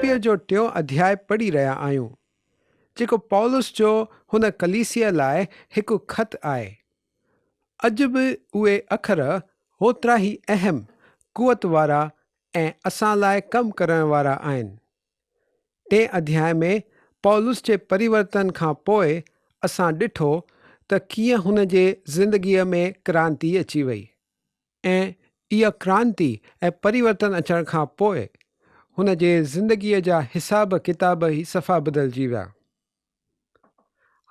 فلپيء جو ٽيون اڌياء پڙهي رهيا آهيون، جيڪو پولس جو هن ڪليسيا لاء هڪ خط آهي. اڄ به اهي اکر هوترا ئي اهم، قوت وارا ۽ اسان لاء ڪم ڪرڻ وارا آهن. ٽئين اڌياء ۾ پولس جي پريورتن کان پوء اسان ڏٺو ته ڪيئن هن جي زندگيء ۾ ڪرانتي اچي وئي ۽ اها ڪرانتي ۽ پريورتن اچڻ کان پوء هن جي زندگيء جا حساب ڪتاب ئي صفا بدلجي ويا.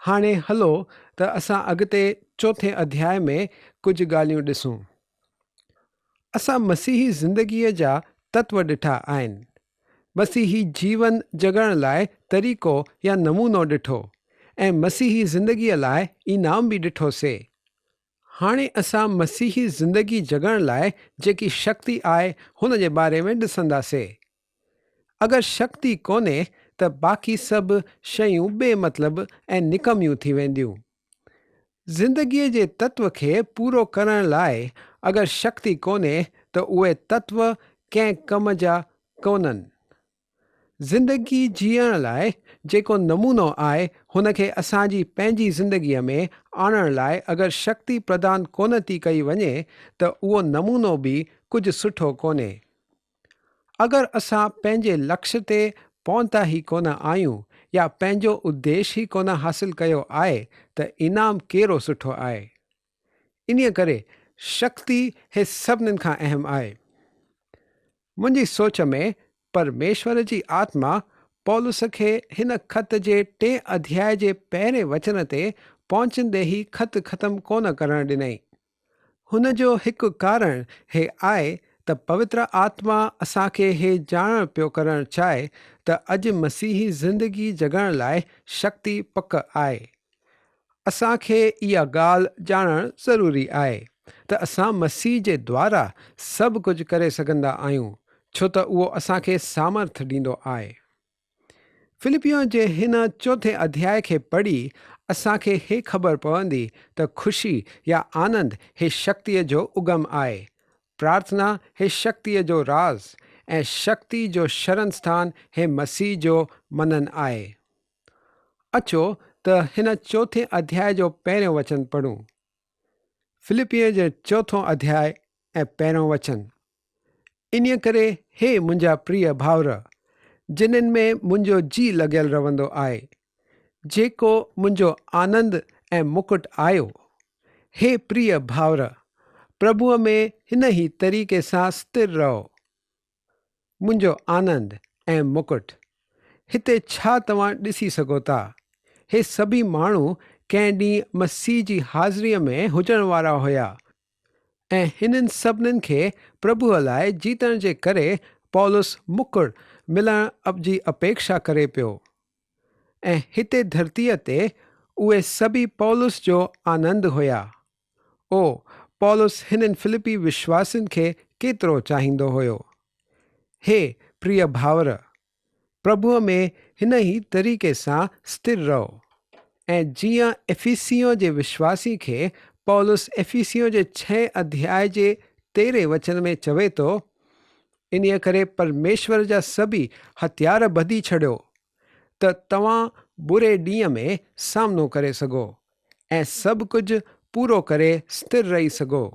هاڻي هلو ته اسان اڳتي چوٿين اڌياء ۾ ڪجهه ڳالهيون ڏسون. اسان مسيحي زندگيء جا تتو ڏٺا آهن. مسيحي جيون جڳڻ لاء طريقو يا نمونو ڏٺو ۽ مسيحي زندگيء لاء انعام به ڏٺو سي. هاڻي اسان مسيحي زندگي جڳڻ لاء جيڪي شڪتي آهي هن جي باري ۾ ڏسندا سي. اگر شڪتي ڪونهي ته باقي سڀ شيون بي مطلب ۽ نڪميون ٿي وينديون. زندگيء جي تتو کي پورو ڪرڻ لاء اگر شڪتي ڪونهي ته اهي تتو ڪنهن ڪم جا ڪونهن. زندگي جيئڻ لاء جيڪو نمونو آهي هن کي اسان جي پنهنجي زندگيء ۾ آڻڻ لاء اگر شڪتي پردان ڪونه ٿي ڪئي وڃي ته اهو نمونو به ڪجهه سٺو ڪونهي. اگر اسان پنهنجي لڪش تي پهتا ئي ڪونه آهيون يا پنهنجو اديش ئي ڪونه حاصل ڪيو آهي ته انعام ڪهڙو سٺو آهي؟ انهيء ڪري شڪتي هي سڀنين کان اهم آهي. منهنجي سوچ ۾ پرميشور جي آتما پولس کي هن خط جي ٽئين اڌياء جي پهرين وچن تي پهچندي ئي خط ختم ڪونه ڪرڻ ڏنائين. هن جو هڪ ڪارڻ هي آهي ته پوتر آتما اسان کي هي ڄاڻڻ پيو ڪرڻ چاهي ته اڄ مسيحي زندگي جڳڻ لاء شڪتي پڪ آهي. اسان کي اها ڳالهه ڄاڻڻ ضروري آهي ته اسان مسيح جي دوارا سڀ ڪجهه ڪري سگهندا آهيون، ڇو ته اهو اسان کي سامرٿ ڏيندو آهي. فلپيون جي هن چوٿين اڌياء کي پڙهي اسان کي هي خبر پوندي ته خوشي يا آنند هي شڪتيء جو اگم آهي، پرارٿنا هي شڪتيء جو راز ۽ شڪتي جو شرن سٿان هي مسيح جو منن آهي. اچو ته هن چوٿين اڌياء جو پهريون وچن پڙهون. فلپين جو چوٿون اڌياء ۽ پهريون وچن، انهيء ڪري هي منهنجا پريه ڀائر، جنن ۾ منهنجو جيء لڳيل رهندو آهي، جيڪو منهنجو آنند ۽ مڪٽ آهيو، هي پريه ڀائر، پرڀوء ۾ هن ئي طريقي سان ستر رهو. منهنجو آنند ۽ مڪٽ. هتي ڇا توهان ڏسي سگهو ٿا؟ هي سڀئي ماڻهو ڪنهن ڏينهن مسيح جي حاضريء ۾ هجڻ وارا هيا ۽ هنن سڀنين کي پرڀوء لاء جيتڻ جي ڪري پولس مڪٽ ملڻ جي اپيڪشا ڪري پيو ۽ هتي ڌرتيء تي اهي سڀئي پولس جو آنند هيا. او، پولس هنن فلپي وشواسين کي ڪيترو چاهيندو هيو. هي پريه ڀائر، پرڀوء ۾ هن ئي طريقي سان سٿر رهو. ۽ جيئن افيسيون جي وشواسين کي پولس افيسيون جي ڇهين اڌياء جي تيرهين وچن ۾ چوي ٿو، انهيء ڪري پرميشور جا سڀيئي هٿيار ٻڌي ڇڏيو، ته توهان بري ڏينهن ۾ سامنو ڪري سگهو ۽ سڀ ڪجهه پورو ڪري ستر رهي سگهو.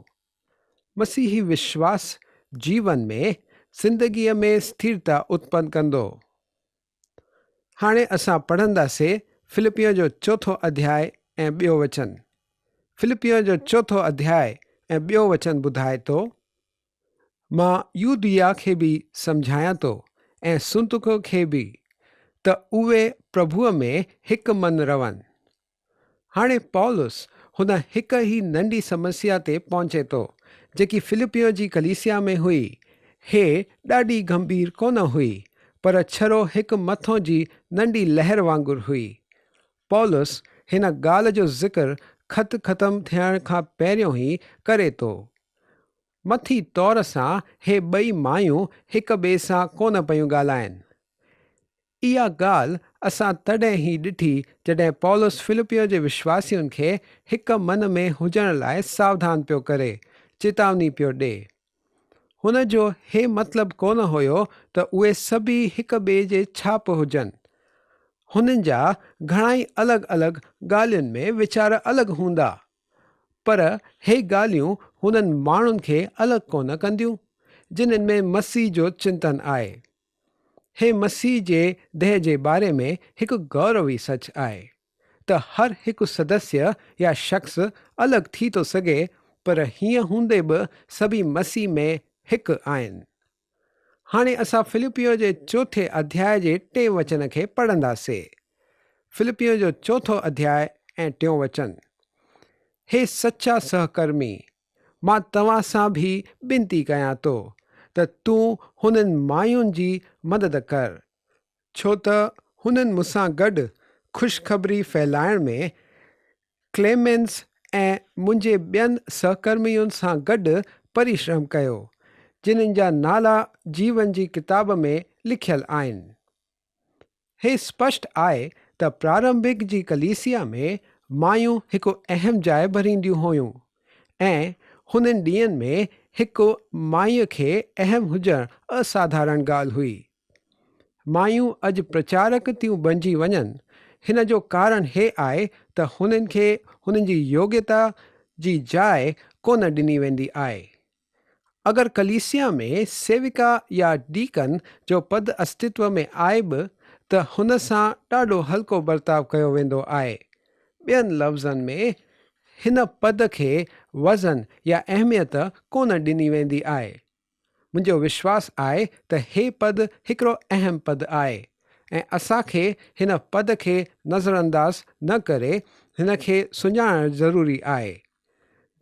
مسيحي وشواس جيون ۾ زندگيء ۾ سٿيرتا اتپن ڪندو. هاڻي اسان پڙهنداسي فلپيون جو چوٿون اڌياء ۽ ٻيو وچن. فلپيون جو چوٿون اڌياء ۽ ٻيو وچن ٻڌائي ٿو. مان يوديا کي به سمجهايان ٿو ۽ سنتڪ کي به ته اهي پرڀوء ۾ هڪ من رهن. هاڻي پولس هن هڪ ئي ننڍي سمسيا تي پهچي ٿو، جيڪي فلپيون جي ڪليسيا ۾ هئي. هي ڏاڍي گنڀير ڪونه هئي، پر ڇرو هڪ مٿو جي ننڍي لهر وانگر هئي. پولس هن ڳالهه جو ذڪر خط ختم ٿيڻ کان پهريون ئي ڪري ٿو. مٿي طور سان هي ٻئي مايون هڪ ٻئي سان ڪونه پيون ڳالهائين. اها ڳالهه اسان تڏهن ئي ڏٺي جڏهن پولس فلپيون جي وشواسين کي هڪ من ۾ هجڻ لاء ساوڌان پيو ڪري، چيتاوني پيو ڏئي. هن جو هي مطلب ڪونه هيو ته اهي سڀيئي هڪ ٻئي جي ڇاپ هجن. هنن جا گهڻائي الڳ الڳ ڳالهين ۾ ويچار الڳ هوندا. پر هي ڳالهيون هنن ماڻهن کي الڳ ڪونه ڪنديون، جنھن ۾ مسيح جو چنتن آهي. هي مسيح جي ديهه جي باري ۾ هڪ گوروي سچ آهي ته هر هڪ سدسيه يا شخص الڳ ٿي ٿو سگهي پر هيئن هوندي به سڀئي مسيح ۾ هڪ آهن. هاڻي اسان فلپيون جي چوٿين اڌياء جي ٽئين وچن کي پڙهنداسي. فلپيون جو چوٿون اڌياء ۽ ٽيون وچن. هي سچا سهڪرمي، مان توهان سان به بنتي ڪيان ٿو ته تون هنن ماين جي مدد ڪر، ڇو ته هنن مون سان گڏ خوشخبري ڦهلائڻ ۾ ڪليمينس ۽ منهنجي ٻين سهڪرمين سان گڏ پريشرم ڪيو، جنھن جا نالا جيون جي ڪتاب ۾ لکيل آهن. هي اسپشٽ آهي ته پرارنڀڪ جي ڪليسيا ۾ مايون هڪ اهم جاء ڀرينديون هيون ۽ هنن ڏينهن ۾ هڪ مائيء کي اهم هجڻ اساڌارڻ ڳالهه هئي. مايون اڄ پرچارڪ ٿيون بنجي وڃن، هن جو ڪارڻ هي آهي ته هنن کي هنن جي يوگيتا جي جاء ڪونه ڏني ويندي آهي. اگر ڪليسيا ۾ سيوڪا يا ڊيڪن جو پد استتو ۾ آهي به ته هن سان ڏاڍو هلڪو برتاء ڪيو ويندو آهي. ٻين لفظن ۾ هن پد کي وزن يا اهميت ڪونه ڏني ويندي آهي. منهنجو وشواس آهي ته هي پد هڪڙو اهم پد آهي ۽ اسان کي هن پد کي نظرانداز نه ڪري هن کي سڃاڻڻ ضروري آهي.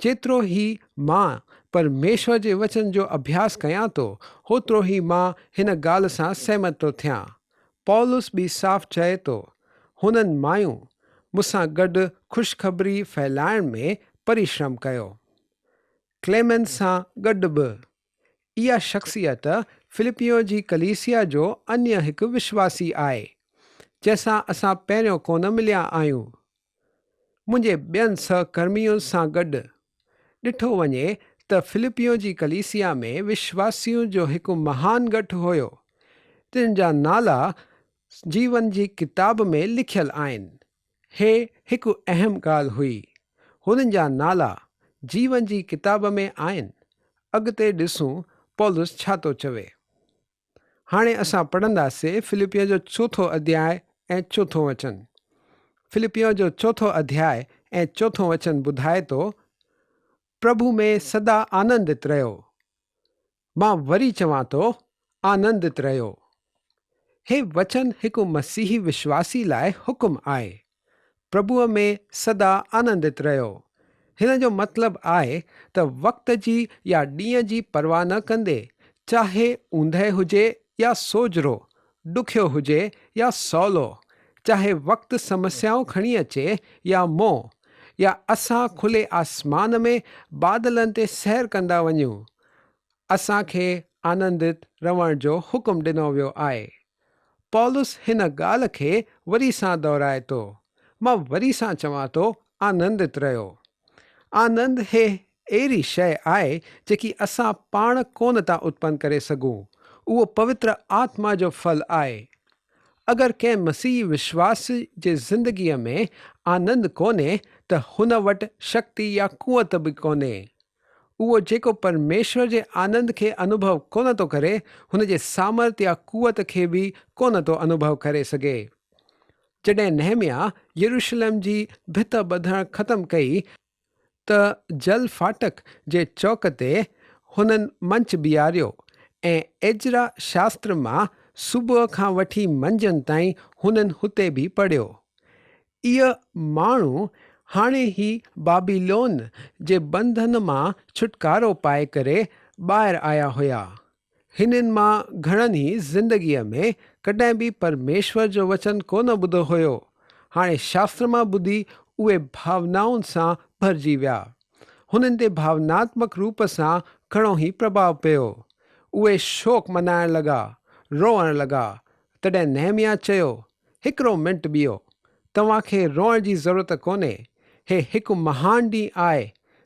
جيترو هي مان پرميشور جي وچن جو اڀياس ڪيان ٿو هوترو هي مان هن ڳالهه سان سهمت ٿو ٿيان. پولس به صاف چئي ٿو، هنن مايون مون سان گڏ خوشخبري ڦهلائڻ ۾ پريشرم ڪيو. ڪليمنس سان گڏ به. اها شخصيت فلپيون جي ڪليسيا جو انيه هڪ وشواسي آهي، جنهن سان اسان پهريون ڪونه مليا آهيون. منهنجي ٻين سهڪرمين سان گڏ، ڏٺو وڃي ته فلپيون جي ڪليسيا ۾ وشواسين جو هڪ مهان ڳٺ هيو، تن جا نالا جيون جي ڪتاب ۾ لکيل آهن. هي هڪ اهم ڳالهه هئي. هنن جا نالا جيون جي ڪتاب ۾ آهن. اڳتي ڏسون پولس ڇا ٿو چوي. هاڻي اسان پڙهنداسين فلپين جو چوٿون اڌياء ۽ چوٿون وچن. فلپين جو چوٿون اڌياء ۽ چوٿون وچن ٻڌائي ٿو، پرڀو ۾ سدا آنندت رهيو. مان وري چوان ٿو، آنندت رهيو. هي وچن هڪ مسيحي وشواسي لاء حڪم آهي. پرڀوء ۾ سدا آنندت رهيو. هن جو مطلب آهي ته وقت جي يا ڏينهن جي پرواهه نه ڪندي، چاهي اوندهه هجي يا سوجهرو، ڏکيو هجي يا سولو، چاهي وقت سمسيائون کڻي اچي يا موهه، يا اسان کلي آسمان ۾ بادلن تي سير ڪندا وڃون، اسان کي آنندت رهڻ جو حڪم ڏنو ويو آهي. پولس هن ڳالهه کي وري سان دهرائي ٿو، مان وري سان چوان ٿو، آنندت رهيو. آنند هي اهڙي شيء آهي جيڪي اسان پاڻ ڪونه ٿا اتپن ڪري سگهون، اهو پوتر آتما جو ڦل آهي. اگر ڪنهن مسيحي وشواسي جي زندگيء ۾ آنند ڪونهي ته هن وٽ شڪتي يا قوت به ڪونهي. اهو جيڪو پرميشور جي آنند کي انوڀو ڪونه ٿو ڪري، هن جي سامرٿ يا قوت کي به ڪونه ٿو انوڀو ڪري سگهي. جڏهن نحمياه يروشلم جي ڀت ٻڌڻ ختم ڪئي ته جل ڦاٽڪ جي چوڪ تي هنن منچ بيهاريو ۽ ايجرا شاستر مان صبح کان وٺي منجهند تائين هنن هتي به پڙهيو. اهي ماڻهو هاڻي ئي بابيلون جي بنڌن مان ڇوٽڪارو پائي ڪري ٻاهر آيا هيا. هنن مان گهڻن ئي زندگيء ۾ ڪڏهن به پرميشور جو وچن ڪونه ٻڌو هيو. هاڻي شاستر مان ٻڌي اهي ڀاونائن سان ڀرجي ويا. هنن تي ڀاوناتمڪ روپ سان گهڻو ئي پرڀاء پيو. اهي شوڪ منائڻ لڳا، روئڻ لڳا. تڏهن نحمياه چيو، هڪڙو منٽ بيهو. توهان کي روئڻ جي ضرورت ڪونهي. هي هڪ مهان ڏينهن آهي.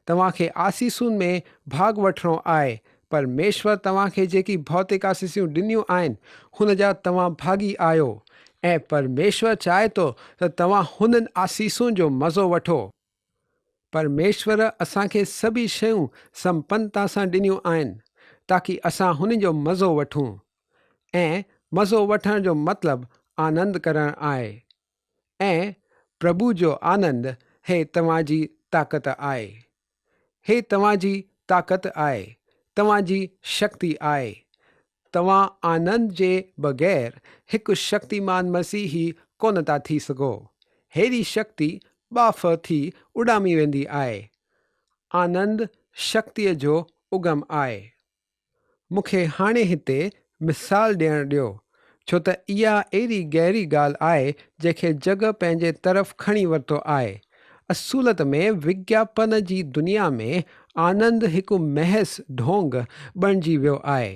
توهان کي آسيسن ۾ ڀاڳ وٺڻو آهي. پرميشور توهان کي جيڪي ڀوتڪ آسيسيون ڏنيون آهن، هن جا توهان ڀاڳي آهيو ۽ پرميشور چاهي ٿو ته توهان هنن آسيسون جو مزو وٺو. پرميشور اسان کي سڀئي شيون سمپنتا سان ڏنيون آهن، تاڪي اسان هن جو مزو وٺون ۽ مزو وٺڻ جو مطلب آنند ڪرڻ آهي ۽ پرڀو جو آنند هي توهان جي طاقت آهي. هي توهان جي طاقت آهي، توهان جي شڪتي آهي. توهان آنند جي بغير هڪ شڪتيمان مسيحي ڪونه ٿا ٿي سگهو. ههڙي شڪتي ٻاڦ ٿي اڏامي ويندي آهي. آنند شڪتيء جو اگم آهي. مون کي هاڻي هتي مثال ڏيڻ ڏيو، ڇو ته اها اهڙي گهري ڳالهه آهي جنهن کي جڳ پنهنجي طرف کڻي ورتو آهي. اصولت ۾ وگياپن جي دنيا ۾ آنند هڪ محض ڍونگ بڻجي ويو آهي.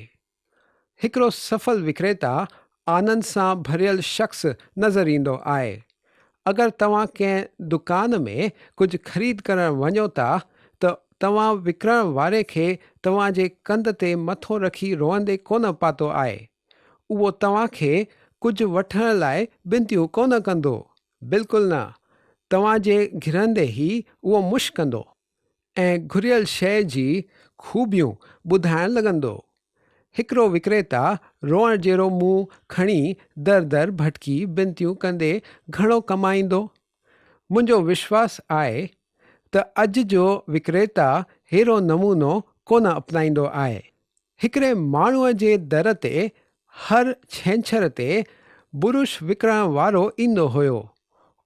هڪڙو سڦل وڪريتا آنند سان ڀريل شخص نظر ايندو آهي. اگر توهان ڪنهن دڪان ۾ ڪجهه خريد ڪرڻ وڃو ٿا ته توهان وڪڻڻ واري کي توهان جي ڪنڌ تي مٿو رکي روئندي ڪونه پاتو آهي. اهو توهان کي ڪجهه وٺڻ لاء بنتيون ڪونه ڪندو. بلڪل نه. توهان جي گهرندي ئي اهو مشڪندو. ۽ گهريل شيء جي خوبيون ٻڌائڻ لڳندو. هڪڙو وڪريتا روئڻ جهڙو منهن کڻي در در ڀٽڪي بنتيون ڪندي گهڻو ڪمائيندو. منهنجو وشواس آهي ته اڄ جو وڪريتا ههڙو نمونو ڪونه اپنائيندو آهي. هڪڙي ماڻهوء جي در تي هر ڇنڇر تي برش وڪڻڻ وارو ايندو هيو.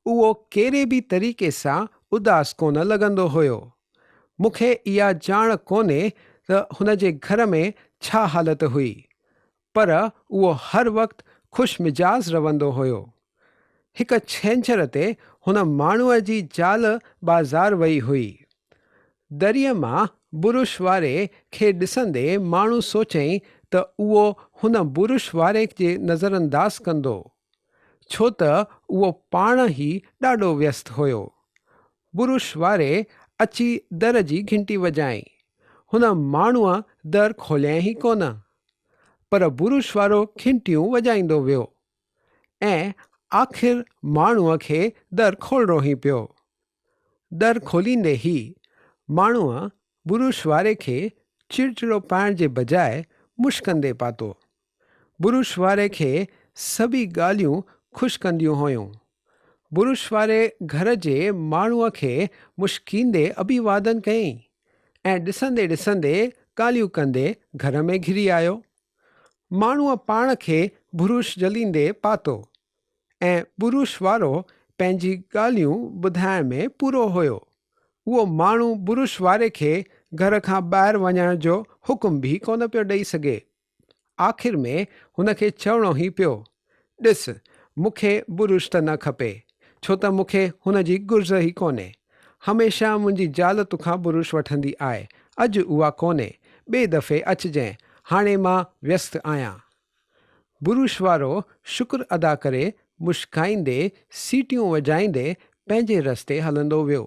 اهو ڪهڙي به طريقي سان اداس ڪونه لڳندو هيو. مون کي اها ڄاڻ ڪونهي ته هن جي گهر ۾ ڇا حالت هئي، پر اهو هر وقت خوش مزاج رهندو هيو. هڪ ڇنڇر تي هن ماڻهوء جي زال بازار وئي هئي. دريء مان برش واري کي ڏسندي ماڻهو سوچيائين ته اهو هن برش واري کي نظرانداز ڪندو، ڇو ته اهو پاڻ ئي ڏاڍو ويست هيو. برش واري اچي در جي گهنٽي وڄائي. هن ماڻهوء در کوليائين ئي ڪونه. پر برش وارو گهنٽيون وڄائيندو ويو. ۽ آخر ماڻهوء کي در کولڻو ئي پيو. در کوليندي ئي ماڻهوء برش واري کي چڙچڙو پائڻ جي بجاء مشڪندي پاتو. برش واري کي سڀئي ڳالهيون خوش ڪنديون هيون. برش واري گهر جي ماڻهوء کي مشڪيندي اڀيوادن ڪيائين ۽ ڏسندي ڏسندي ڳالهيون ڪندي گهر ۾ گهري آيو. ماڻهوء پاڻ کي برش جهليندي پاتو ۽ برش وارو پنهنجي ڳالهيون ٻڌائڻ ۾ پورو هيو. اهو ماڻهو برش واري کي گهر کان ٻاهر وڃڻ جو حڪم به ڪونه پيو ڏئي سگهي. آخر ۾ هن کي چوڻو ئي پيو، ڏس، مون کي برش ته نه کپي، ڇو ته مون کي هن جي گهرج ئي ڪونهي. هميشه منهنجي زال توکان برش وٺندي آهي، اڄ اها ڪونهي، ٻئي دفعي اچجئين، هاڻي مان ويست آهيان. برش وارو شڪر ادا ڪري مشڪائيندي، سيٽيون وڄائيندي پنهنجي رستي هلندو ويو،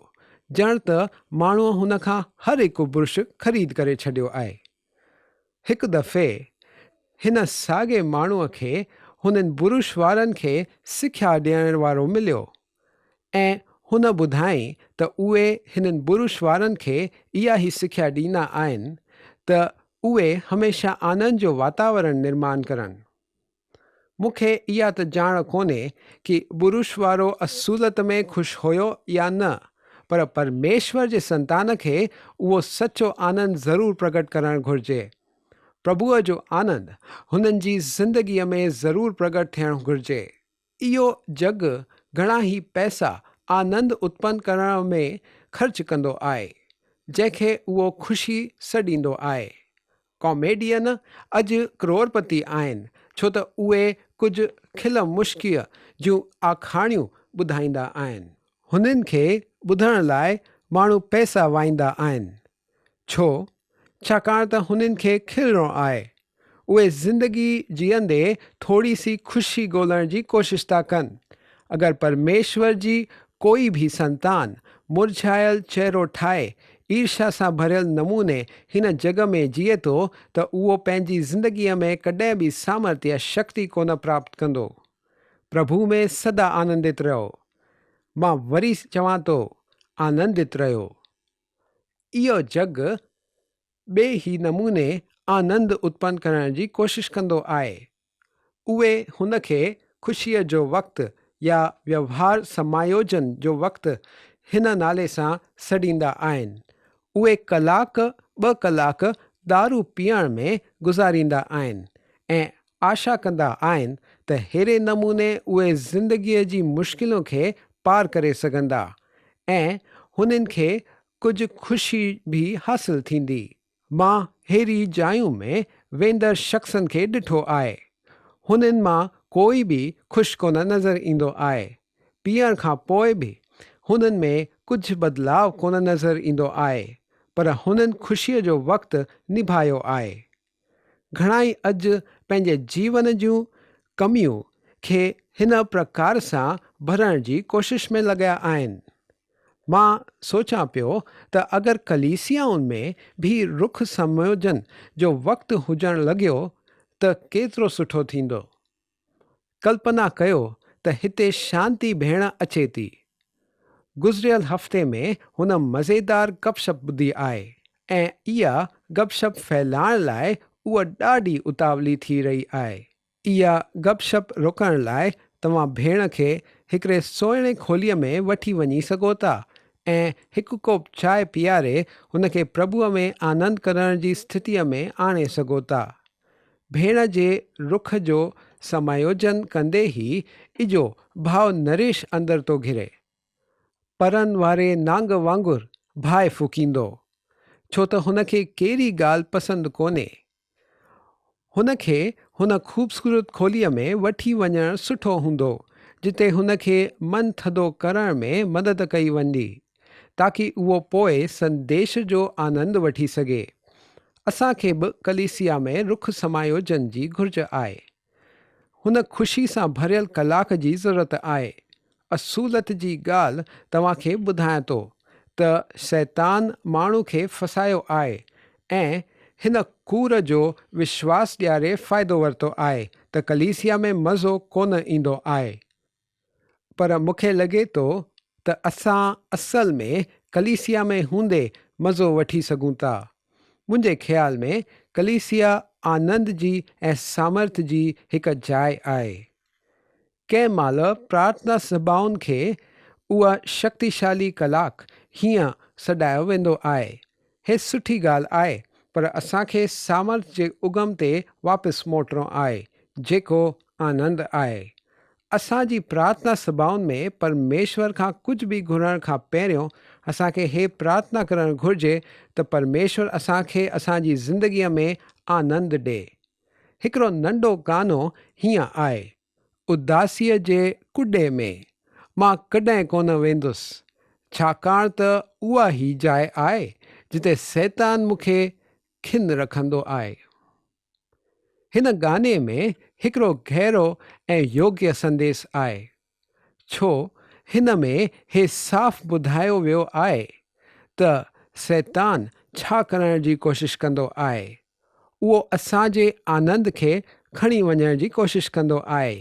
ڄڻ ته ماڻهوء هن کان هر هڪ برش خريد ڪري ڇڏيو آهي. هڪ دفعي هن ساڳئي ماڻهوء کي هنن برش وارن کي سکيا ڏيڻ وارو مليو ۽ هن ٻڌائين ته اهي هنن برش وارن کي اها ئي سکيا ڏيندا آهن ته اهي هميشه آنند جو واتاورڻ نرمان ڪرن. مون کي اها ته ڄاڻ ڪونهي ڪي برش وارو اصولت ۾ خوش هيو يا نه، پر پرميشور جي سنتان کي اهو سچو آنند ضرور پرگٽ ڪرڻ گهرجي. پرڀوء جو آنند هنن جي زندگيء ۾ ضرور پرگٽ ٿيڻ گهرجي. اهو جڳ گهڻا ئي پئسا آنند اتپن ڪرڻ ۾ خرچ ڪندو آهي، جنهن کي اهو خوشي سڏيندو آهي. ڪاميڊين اڄ ڪروڙپتي آهن، ڇو ته اهي ڪجهه کل مشڪيء جون آکاڻيون ٻڌائيندا آهن. هنن کي ٻڌڻ لاء ماڻهو پئسا وائيندا آهن. ڇو؟ ڇاڪاڻ ته هنن کي کلڻو آهي. اهي زندگي جيئندي ٿوري سي خوشي ڳولڻ جي ڪوشش ٿا ڪن. اگر پرميشور جي ڪوئي به سنتان مرجهايل چهرو ٺاهي ايرشا سان ڀريل نموني هن جڳ ۾ جيئي ٿو ته اهو پنهنجي زندگيء ۾ ڪڏهن به سامرٿ يا شڪتي ڪونه پراپت ڪندو. پرڀو ۾ سدا آنندت رهو. مان وري چوان ٿو، آنندت رهيو. اهو جڳ ٻئي ئي نموني آنند اتپن ڪرڻ جي ڪوشش ڪندو آهي. اهي هن کي خوشيء جو وقت يا ويوهار سمايوجن جو وقت هن نالي سان سڏيندا آهن. اهي ڪلاڪ ٻه ڪلاڪ دارو پيئڻ ۾ گذاريندا آهن ۽ آشا ڪندا آهن ته ههڙي نموني اهي زندگيء جي مشڪلون کي پار ڪري سگهندا ۽ هنن کي ڪجهه خوشي به حاصل ٿيندي. مان ههڙي جاين ۾ ويندڙ شخصن کي ڏٺو آهي. هنن مان ڪوئي به خوش ڪونه نظر ايندو آهي. پيئڻ کان پوء به هنن ۾ ڪجهه بدلاء ڪونه نظر ايندو آهي، پر هنن خوشيء جو وقت نڀايو آهي. گهڻائي اڄ پنهنجي جيون جون ڪميون کي هن پرڪار سان ڀرڻ جي ڪوشش ۾ لڳيا آهن. مان سوچان پيو ته اگر ڪليسيائن ۾ به رخ سميوجن جو وقت هجڻ لڳيو ته ڪيترو سٺو ٿيندو. ڪلپنا ڪيو ته هتي شانتي ڀيڻ اچي ٿي. گذريل هفتي ۾ هن مزيدار گپ شپ ٻڌي آهي ۽ اها گپ شپ ڦهلائڻ لاء هوء ڏاڍي اتاولي ٿي رهي آهي. اها گپ شپ روڪڻ لاء توهان ڀيڻ کي هڪڙي سهڻي کوليء ۾ وٺي وڃي سگهو ٿا ۽ هڪ ڪوپ چانهه پياري هن کي پرڀوء ۾ آنند ڪرڻ جي اسٿتيء ۾ آڻي سگهو ٿا. ڀيڻ جي رخ جو سمايوجن ڪندي ئي اجهو ڀاء نريش اندر ٿو گهري. پرن واري نانگ وانگر باهه ڦوڪيندو، ڇو ته هن کي ڪهڙي ڳالهه پسند ڪونهي. هن کي هن خوبصورت کوليء ۾ وٺي وڃڻ سٺو هوندو، جتي هن کي من ٿڌو ڪرڻ ۾ مدد ڪئي ويندي. تاڪي اهو پوء سنديش جو آنند وٺي سگهي. اسان کي به ڪليسيا ۾ رخ سمايوجن جي گهرج آهي. هن خوشي سان ڀريل ڪلاڪ جي ضرورت آهي. اصولت جي ڳالهه توهان کي ٻڌايان ٿو ته شيطان ماڻهو کي ڦسايو آهي ۽ هن ڪوڙ جو وشواس ڏياري فائدو ورتو آهي ته ڪليسيا ۾ مزو ڪونه ايندو آهي. پر مون کي لڳي ٿو ته اسان اصل ۾ ڪليسيا ۾ هوندي مزو وٺي سگهون ٿا. منهنجي خيال ۾ ڪليسيا آنند جي ۽ سامرٿ جي هڪ جاء آهي. ڪنهن مهل پرارٿنا سڀائن کي اها شڪتيشالي ڪلاڪ هيئن سڏايو ويندو آهي. هي سٺي ڳالهه آهي پر اسان کي سامرٿ جي اگم تي واپس موٽڻو آهي جيڪو آنند آهي. اسان جي پرارٿنا سڀائن ۾ پرميشور کان ڪجهه به گهرڻ کان پهريون اسان کي هي پرارٿنا ڪرڻ گهرجي ته پرميشور اسان کي اسان جي زندگيء ۾ آنند ڏي. هڪڙو ننڍو گانو هيئن آهي. اداسيء جي ڪڏي ۾ مان ڪڏهن ڪونه ويندس، ڇاڪاڻ ته اها ئي جاء آهي جتي شيطان مون کي کن رکندو آهي. هن گاني ۾ هڪڙو گهرو ۽ يوگيه سنديس آهي. ڇو هن ۾ هي صاف ٻڌايو ويو آهي ته شيطان ڇا ڪرڻ جي ڪوشش ڪندو آهي. اهو اسان جي آنند کي کڻي وڃڻ جي ڪوشش ڪندو آهي،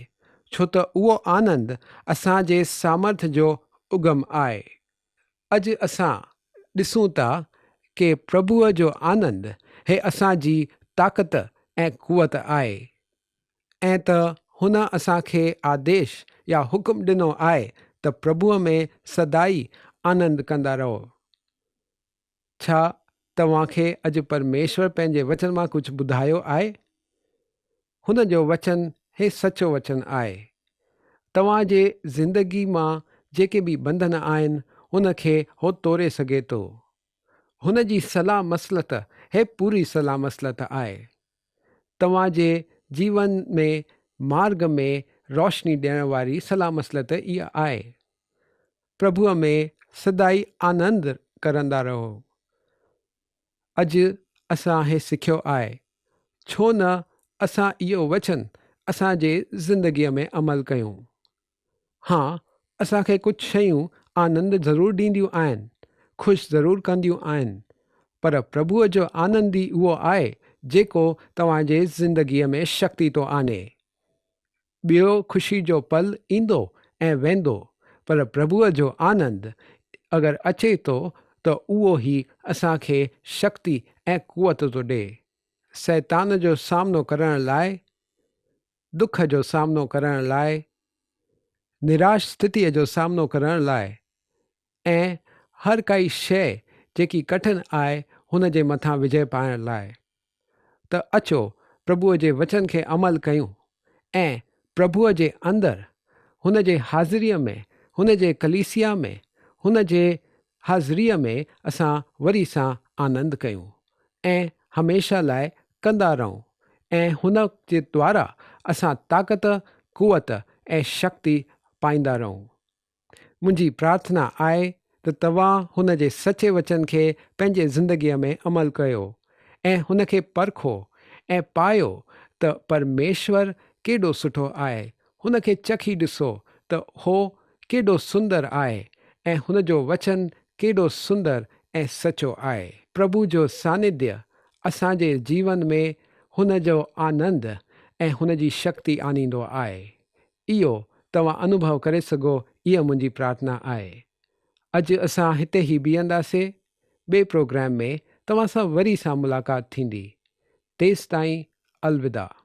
ڇو ته اهو آنند اسان جي سامرٿ جو اگم آهي. اڄ اسان ڏسون ٿا ڪي پرڀوء جو آنند هي اسان جي طاقت ۽ قوت آهي ۽ ته هن اسان کي آديش يا حڪم ڏنو آهي ته پرڀوء ۾ سدائي آنند ڪندا رهو. ڇا توهان کي اڄ پرميشور پنهنجي وچن مان ڪجهه ٻڌايو آهي؟ هن جو وچن هي سچو وچن آهي. توهان جي زندگي مان جيڪي به ٻنڌن آهن ان کي هو توڙي سگهي ٿو. هن جي صلاح مصلحت هي پوري صلاح مصلحت آهي. توهان جي جيون ۾ مارڳ ۾ روشني ڏيڻ واري صلاح مصلحت اها آهي. پرڀوء ۾ سدائي آنند ڪرندا رهو. اڄ اسان هي سکيو آهي، ڇو نه اسان اهو وچن اسان جي زندگيء ۾ عمل ڪيون. ها، اسان کي ڪجهه شيون آنند ضرور ڏينديون آهن. خوش ضرور ڪنديون آهن، پر پرڀوء جو آنند ئي اهو آهي جيڪو توهان جي زندگيء ۾ شڪتي ٿو آڻي. ٻيو خوشي جو پل ايندو ۽ ويندو، پر پرڀوء جو آنند اگر اچي ٿو ته اهو ئي اسان کي شڪتي ۽ قوت ٿو ڏئي. شيطان جو سامنو ڪرڻ لاء، دک جو سامنو ڪرڻ لاء، نراش اسٿتيء جو سامنو ڪرڻ لاء ۽ هر ڪائي شيء جيڪي ڪٺن آهي هن جي مٿان وجئه پائڻ لاء. ته اچو پرڀوء جي وچن کي عمل ڪيون ۽ پرڀوء جي اندر هن جي حاضريء ۾ هن جي ڪليسيا ۾ هن جي حاضريء ۾ اسان وري سان آنند ڪيون ۽ هميشه لاء ڪندا رهون ۽ هن جي دوارا اسان طاقت، قوت ۽ شڪتي پائيندا رهون. منهنجي پرارٿنا آهي ته توهان هن جي سچي وچن کي پنهنجي زندگيء ۾ عمل ڪيو ۽ هن کي پرکو ۽ پايو ته پرميشور ڪيڏو سٺو آهي، هن کي چکي ڏسو ته هو ڪيڏو سندر آهي ۽ هن جو وچن ڪيڏو سندر ۽ سچو آهي. پرڀو جو سانيڌيه اسان جي جيون ۾ هن جو آنند ۽ هن جي شڪتي آڻيندو آهي. اهو توهان انوڀو ڪري سگهو اها منهنجي پرارٿنا آهي. اڄ اسان هتي ئي بيهنداسي ٻئي پروگرام ۾ توهان سان وري سان ملاقات ٿيندي. تيستائين الوداع.